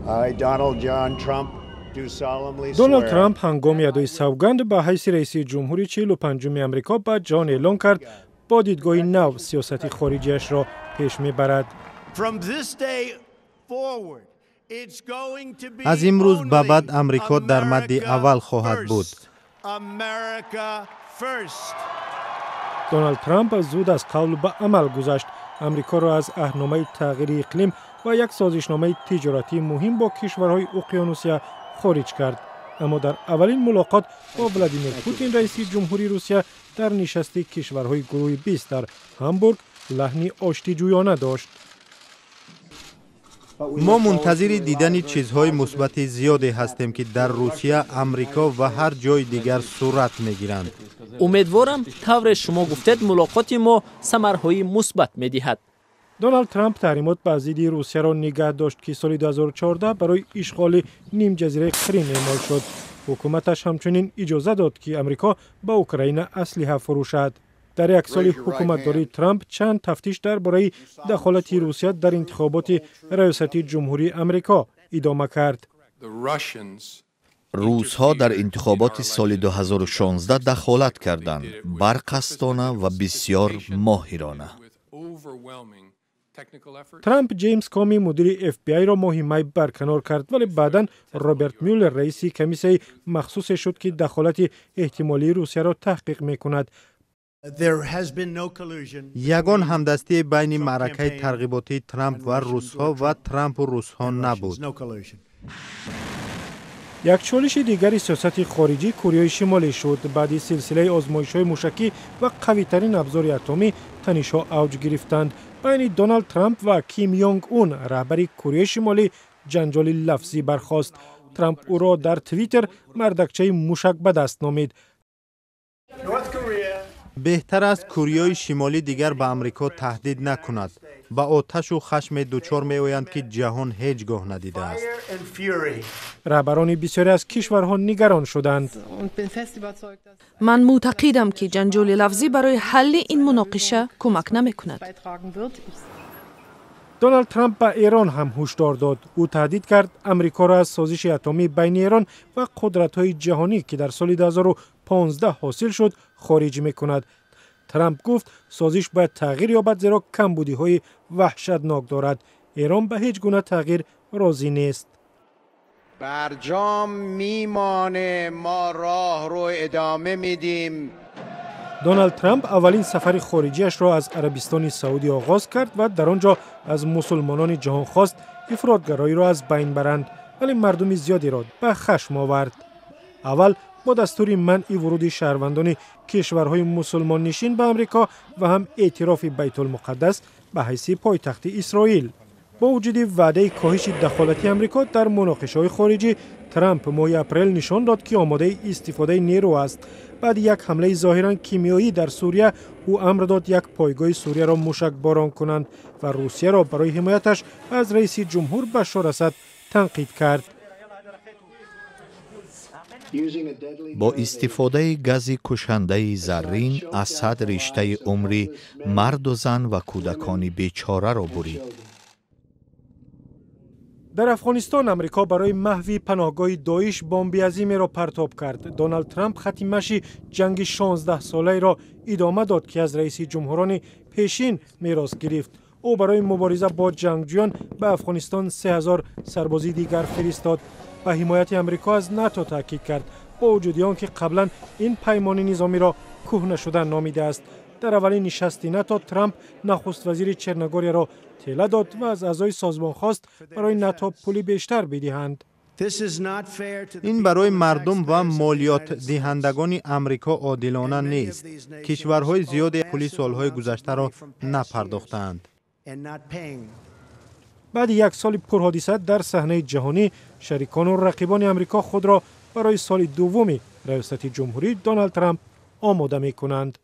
I, Donald John Trump, do solemnly Доналд swear Трамп ҳангоми адои савганд ба ҳайси раиси ҷумҳури 45-уми Амрико ба ҷаҳон эълон кард, бо дидгоҳи нав сиёсати хориҷиашро пеш мебарад. From this day forward, it's going to be Аз имрӯз ба баъд only Амрико дар мадди America аввал хоҳад буд. first. America first. Доналд Трамп зуд аз қавл ба амал гузашт. Амрикоро аз аҳдномаи тағйири иқлим ва як созишномаи тиҷоратии муҳим бо кишварҳои Уқёнусия хориҷ кард. Аммо дар аввалин мулоқот бо Владимир Путин, раиси ҷумҳурии Русия, дар нишасти кишварҳои гурӯҳи 20 дар Ҳамбург лаҳни оштиҷӯёна дошт. Мо мунтазири дидани чизҳои мусбати зиёде ҳастем, ки дар Русия, Амрико ва ҳар ҷои дигар сурат мегиранд. Умедворам, тавре шумо гуфтед, мулоқоти мо самарҳои мусбат медиҳад. Доналд Трамп таҳримот ба зидди Русияро нигаҳ дошт, ки соли 2014 барои ишғоли нимҷазираи Қрим эъмол шуд. Ҳукуматаш ҳамчунин иҷоза дод, ки Амрико ба Украина аслиҳа фурӯшад. Дар як соли ҳукуматдории Трамп чанд тафтиш дар бораи дахолати Русия дар интихоботи раёсати ҷумҳурии Амрико идома кард. Русҳо дар интихоботи соли 2016 дахолат карданд, барқасдона ва бисьёр моҳирона. Трамп Ҷеймс Коми, мудири FBI-ро моҳи май барканор кард, вале баъдан Роберт Мюллер раиси комиссияи махсусе шуд, ки дахолати эҳтимолии Русияро таҳқиқ мекунад. There has been no collusion. Ягон ҳамдастии байни маъракаи тарғиботии Трамп ва русҳо ва Трампу русҳо набуд. No collusion. Як чолиши дигари сиёсати хориҷӣ Кореяи Шимолӣ шуд. Баъди силсилаи озмоишҳои мушакӣ ва қавитарин абзори атомӣ танишҳо авҷ гирифтанд. Байни Доналд Трамп ва Ким Йонг Ун, раҳбари Кореяи Шимолӣ, ҷанҷоли лафзӣ бархост. Трамп ӯро дар Твиттер мардакчаи мушак ба даст номид. Беҳтар аст Кореяи Шимолӣ дигар ба Амрико таҳдид накунад. Ба оташу хашме дучор меоянд, ки ҷаҳон ҳеҷ гоҳ надидааст. Раҳбарони бисёре аз кишварҳо нигарон шуданд. Ман мӯътақидам, ки ҷанҷоли лафзӣ барои ҳалли ин муноқиша кӯмак намекунад. Доналд Трамп ба Эрон ҳам ҳушдор дод. Ӯ таҳдид кард, Амрикоро аз созиши атомӣ байни Эрон ва қудратҳои ҷаҳонӣ, ки дар соли 2015 ҳосил шуд, хориҷ мекунад. Трамп гуфт, созиш бояд тағйир ёбад, зеро камбудиҳои ваҳшатнок дорад. Эрон ба ҳеҷ гуна тағйир розӣ нест. برجام میمانه، ما راه رو ادامه میدیم. Доналд Трамп аввалин сафари хориҷиашро аз Арабистони Саудӣ оғоз кард ва дар он ҷо аз мусулмонони ҷаҳон хост, ифротгароиро аз байн баранд, вале мардуми зиёдеро ба хашм овард. Аввал бо дастури манъи вуруди шаҳрвандони кишварҳои мусулмоннишин ба Амрико ва ҳам эътирофи Байтулмуқаддас ба ҳайси пойтахти Исроил. Бо вуҷуди ваъдаи коҳиши дахолати Амрико дар муноқишаҳои хориҷӣ, Трамп моҳи апрел нишон дод, ки омодаи истифодаи нерӯ аст. Баъди як ҳамлаи зоҳиран кимиёӣ дар Сурия ӯ амр дод, як пойгоҳи Сурияро мушакборон кунанд ва Русияро барои ҳимояташ аз раиси ҷумҳур Башор Асад танқид кард. Бо истифодаи гази кушандаи заррин Асад риштаи умри марду зан ва кӯдакони бечораро бурид. Дар Афғонистон Амрико барои маҳви паноҳгоҳи Доиш бомби азимеро партоб кард. Доналд Трамп хати маши ҷанги 16-солаеро идома дод, ки аз раиси ҷумҳурони пешин мерос гирифт. Ӯ барои мубориза бо ҷангҷӯён ба Афғонистон 3000 сарбози дигар фиристод. Ба ҳимояти Амрико аз НАТО таъкид кард, бо вуҷуди он ки қаблан ин паймони низомиро кӯҳна шудан номидааст. Дар аввалин нишасти НАТО Трамп нахуствазири Черногорияро тела дод ва аз аъзои созмон хост, барои НАТО пули бештар бидиҳанд. Ин барои мардум ва молиётдиҳандагони Амрико одилона нест. Кишварҳои зиёде пули солҳои гузаштаро напардохтаанд. Баъди як соли пурҳодиса дар саҳнаи ҷаҳонӣ, шарикону рақибони Амрико худро барои соли дуввуми раёсати ҷумҳурӣ Доналд Трамп омода мекунанд.